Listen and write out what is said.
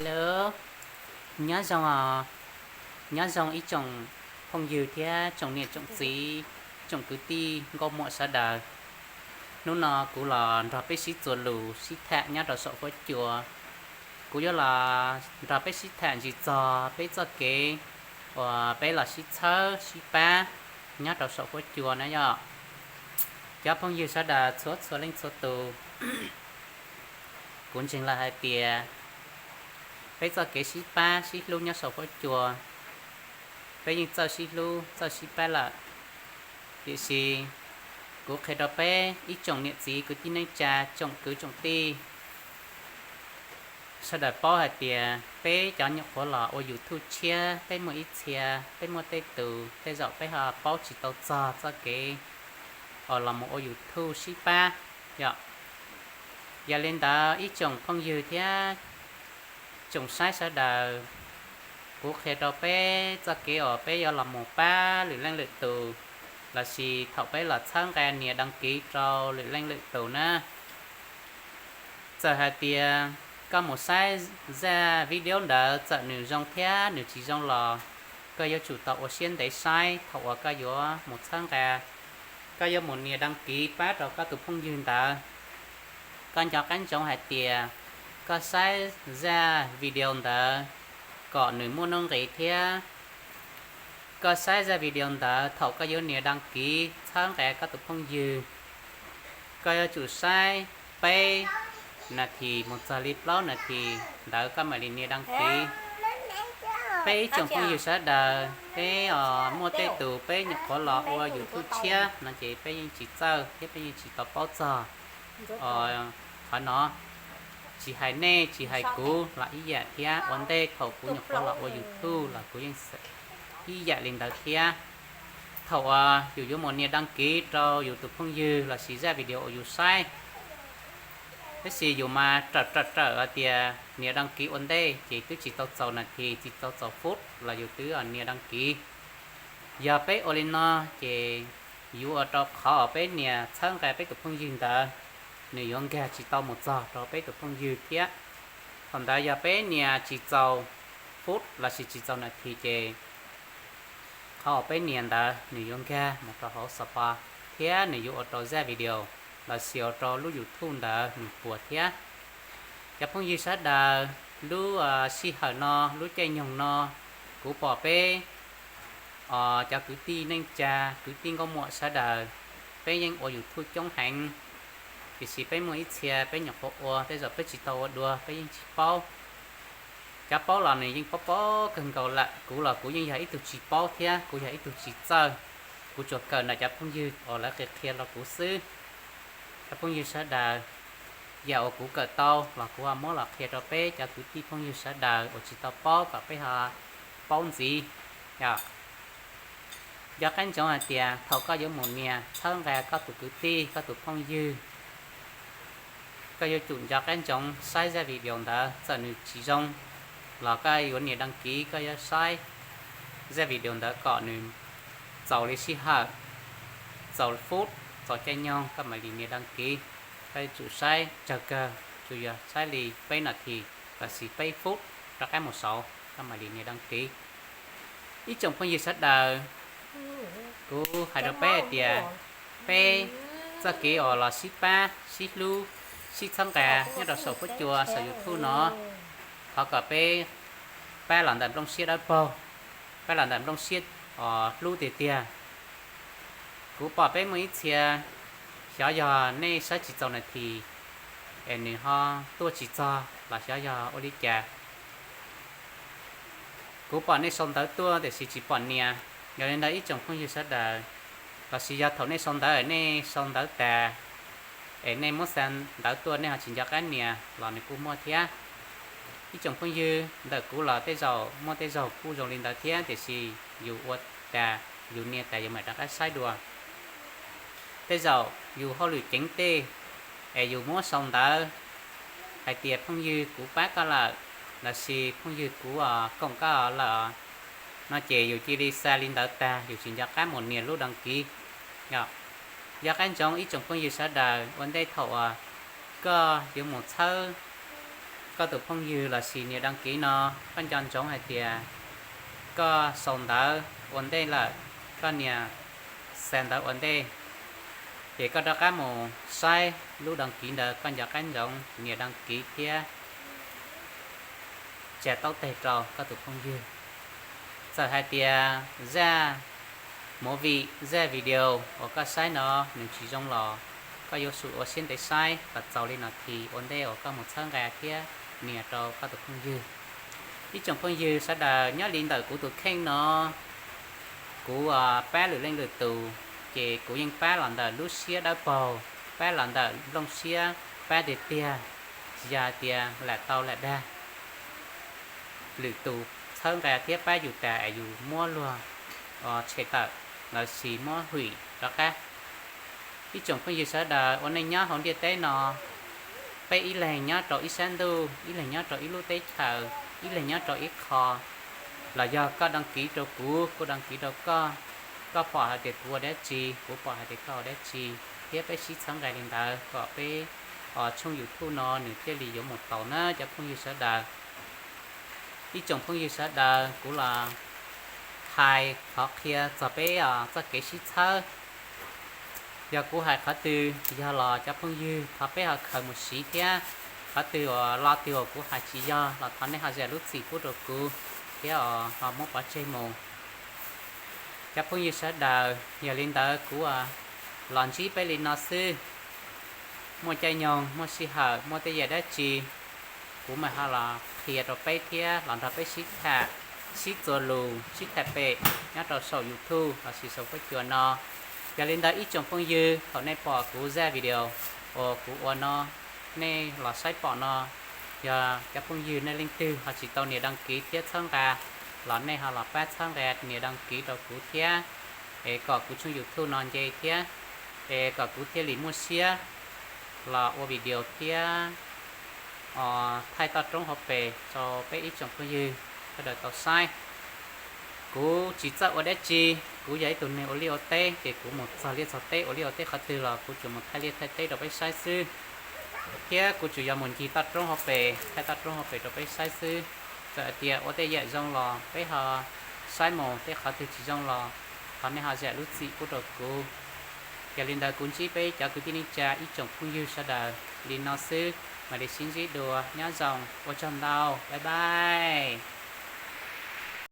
Hello, nyob zoo os, nyob zoo ib tsoom phooj ywg thiab tsoom niam tsoom txiv, tsoom kwv tij nkauj muam sawv daws. Hnub no kuv los nrog peb sib txuas lus sib tham nyob rau saum huab cua. Kuv yuav los nrog peb sib tham ntsis txog peb txoj kev uas peb los sib txhawb sib pab nyob rau saum huab cua na yom. Cov phooj ywg sawv daws txhua txhua leej txhua tus, kuv ntseeg lawm hais tias peb txoj kev sib pab sib hlub nyob saum huab cua, peb yeej txawj sib hlub txawj sib pab lawm. Tiam sis kuv qhia rau peb ib tsoom niam txiv kwv tij neej tsa tsoom kwv tsoom tij sawv daws paub hais tias peb cov nyuam qhuav los ua YouTube tshiab, peb muaj ib txhia, peb muaj tej tus tej zaum peb ho paub tsis tau txog txoj kev uas los mus ua YouTube sib pab yom. Yog li ntawd ib tsoom phooj ywg thiab tsoom saib sawv daws, kuv qhia rau peb txoj kev uas peb yuav los mus pab lwm leej lwm tus, lossis thaum peb los txhawb nqa nias đăng ký rau lwm leej lwm tus na. Txawm hais tias koj mus saib zaj video ntawd txawm nws zoo thiab nws tsis zoo los koj yuav tsum tau ua siab ntev saib thaum uas koj yuav mus txhawb nqa, koj yuav mus nias đăng ký pab rau koj tus phooj ywg ntawd. Koj nco qab ntsoov hais tias koj saib zaj video ntawd kom nws muaj nuj nqis thiab. Koj saib zaj video ntawd thaum koj yuav nias đăng ký txhawb nqa koj tus phooj ywg, koj yuav tsum saib peb nas this mus txog li plaub nas this ntawd koj mam li nias đăng ký. Peb ib tsoom phooj ywg sawv daws, peb muaj tej tus peb nyuam qhuav los ua YouTube tshiab no ces peb yeej tsis txawj thiab peb yeej tsis tau paub txog qhov no. Tsis hais nej tsis hais kuv los ib yam thiab, ua ntej thaum kuv nyuam qhuav los ua YouTube los kuv yeej ib yam li ntawd thiab. Thaum uas yus yuav mus nias đăng ký rau yus tus phooj ywg lossis zaj video uas yus saib, tab sis yus mas rawm rawm rawm hais tias nias đăng ký ua ntej ces twb tsis tau txaus nas this tsis tau txaus phút los yus twb nias đăng ký. Yog peb ua li no ces yuav ua rau qhov uas peb nias txhawb nqa peb tus phooj ywg ntawd, nws yuav nkag tsis tau mus txog rau peb tus phooj ywg thiab. Thaum ntawd yog peb nias tsis txaus phút lossis tsis txaus nas this ces qhov uas peb nias ntawd nws yuav nkag mus rau hauv xov pos thiab nws yuav ua rau zaj video lossis ua rau lub YouTube ntawd nws puas thiab. Cov phooj ywg sawv daws, lub sij hawm no, lub caij nyoog no, kuv pom peb cov kwv tij neej tsa, kwv tij nkauj muam sawv daws, peb yeej ua YouTube coob heev, tiam sis peb muaj ib txhia peb nyuam qhuav ua, tej zaum peb tsis tau ua dua peb yeej tsis paub. Cov paub los nws yeej paub paub kawg nkaus lawm, kuv los kuv yeej yog ib tug tsis paub thiab kuv yog ib tug tsis txawj. Kuv tsuas kawm ntawm cov phooj ywg uas lawv qhia qhia rau kuv xwb. Cov phooj ywg sawv daws, yam uas kuv kawm tau los kuv ho muab los qhia rau peb cov kwv tij phooj ywg sawv daws uas tsis tau paub kom peb ho paub ntxiv. Nco qab ntsoov hais tias thaum koj yuav mus nias txhawb nqa koj tus kwv tij koj tus phooj ywg, koj yuav tsum nco qab ntsoov saib zaj video ntawd, txawm nws tsis zoo los koj yuav nias đăng ký, koj yuav saib zaj video ntawd kom nws txaus li sij hawm, txaus phút, txaus caij nyoog koj mam li nias đăng ký. Koj yuav tsum saib tsawg kawg, tsuas yog saib li peb nas this lossis peb phút rov qab mus saud koj mam li nias đăng ký. Ib tsoom phooj ywg sawv daws, kuv hais rau peb hais tias peb txoj kev uas los sib pab sib hlub sib txhawb nqa nyob rau saum huab cua saum YouTube no, thov kom peb pab los ntawm nplooj siab dawb paug, pab los ntawm nplooj siab uas hlub tiag tiag. Kuv pom peb muaj ib txhia, xyov yog nej saib tsis txaus nas this es nws ho tuaj tsis txog los xyov yog ua li cas. Kuv pom nej sau ntawv tuaj tiam sis tsis pom nias. Yog li ntawd ib tsoom phooj ywg sawv daws, lossis yog thaum nej sau ntawv nej sau ntawv tas es nej muab xa ntawv tuaj nej ho tsis nco qab nias los nws kuj muaj thiab. Ib tsoom phooj ywg, ntawm kuv los tej zaum muaj tej zaug kuj zoo li ntawd thiab, tiam sis yus ua tas, yus nias tas yus mam rov qab saib dua. Tej zaum yus hauj lwm ceev tej es yus muab sau ntawv hais tias phooj ywg kuv pab koj lawm, lossis phooj ywg kuv koom koj lawm no ces yus cia li xa li ntawd tag yus tsis nco qab mus nias lub đăng ký. Nco qab ntsoov ib tsoom phooj ywg sawv daws, ua ntej thaum uas koj yuav mus txhawb, koj tus phooj ywg los sis nias đăng ký no, koj nco ntsoov hais tias koj sau ntawv ua ntej lawm, koj nias xa ntawv ua ntej, ces koj rov qab mus saib lub đăng ký ntawd, koj nco qab ntsoov nias đăng ký thiab tsa taub teg rau koj tus phooj ywg. Txawm hais tias zaj movie, zaj video uas koj saib no nws tsis zoo los koj yuav tsum ua siab ntev saib kom txaus li nas this ua ntej uas koj mus txhawb nqa thiab nias rau koj tus phooj ywg. Ib tsoom phooj ywg sawv daws, nyob li ntawm kuv tus kheej no, kuv pab lwm leej lwm tus, ces kuv yeej pab los ntawm lub siab dawb paug, pab los ntawm nplooj siab, pab tiag tiag, tsis yog hais tias lam tau lam dag. Lwm tus txhawb nqa thiab pab yus tas es yus muab luag tshem tawm los sis muab hwm rov qab. Ib tsoom phooj ywg sawv daws, ua neej nyob hauv ntiaj teb no, peb ib leeg nyob rau ib sab ntuj, ib leeg nyob rau ib lub teb chaws, ib leeg nyob rau ib qho, los yog koj đăng ký rau kuv, kuv đăng ký rau koj, koj pom hais tias kuv ua dab tsi, kuv pom hais tias koj ua dab tsi, thiab peb sib txhawb nqa li ntawd kom peb tshooj YouTube no nws thiaj li yuav mus tau na cov phooj ywg sawv daws. Ib tsoom phooj ywg sawv daws, kuv los hais qhov qhia txog peb txoj kev sib txhawb. Yog kuv hais qhov twg yog los cov phooj ywg thov peb ho khaws mus siv thiab. Qhov twg uas lo twg uas kuv hais tsis yog los thov nej ho zam lub txim pub rau kuv thiab ho muab pov tseg mus. Cov phooj ywg sawv daws, yog li ntawd kuv los ntsib peb li no xwb. Muaj caij nyoog, muaj sij hawm, muaj tej yam dab tsi, kuv mam ho los qhia rau peb thiab los nrog peb sib tham, sib txuas lus, sib tham pem nyob rau saum YouTube los sis saum huab cua no. Yog li ntawd ib tsoom phooj ywg, thaum nej pom kuv zaj video uas kuv ua no, nej los saib pom no, yog cov phooj ywg nej leej twg ho tsis tau nias đăng ký thiab txhawb nqa, los nej ho los pab txhawb nqa nias đăng ký rau kuv thiab, es kom kuv tshooj YouTube no nce thiab, es kom kuv thiaj li muaj siab los ua video thiab thaij toj roob hauv pes rau peb ib tsoom phooj ywg sawv daws tau saib. Kuv tsis txawj ua dab tsi, kuv yog ib tug neeg ua liaj ua teb, ces kuv mus txog liaj txog teb, ua liaj ua teb qhov twg los kuv tsuas mus thaij liaj thaij teb rau peb saib xwb. Thiab kuv tsuas yog mus ncig toj roob hauv pes, thaij toj roob hauv pes rau peb saib xwb. Txawm hais tias ua tej yam zoo los peb ho saib mus, tej qhov twg tsis zoo los thov nej ho zam lub txim pub rau kuv. Yog li ntawd kuv ntsib peb cov kwv tij neej tsa ib tsoom phooj ywg sawv daws li no xwb, mam li sib ntsib dua, nyob zoo, ua tsaug ntau, bye bye.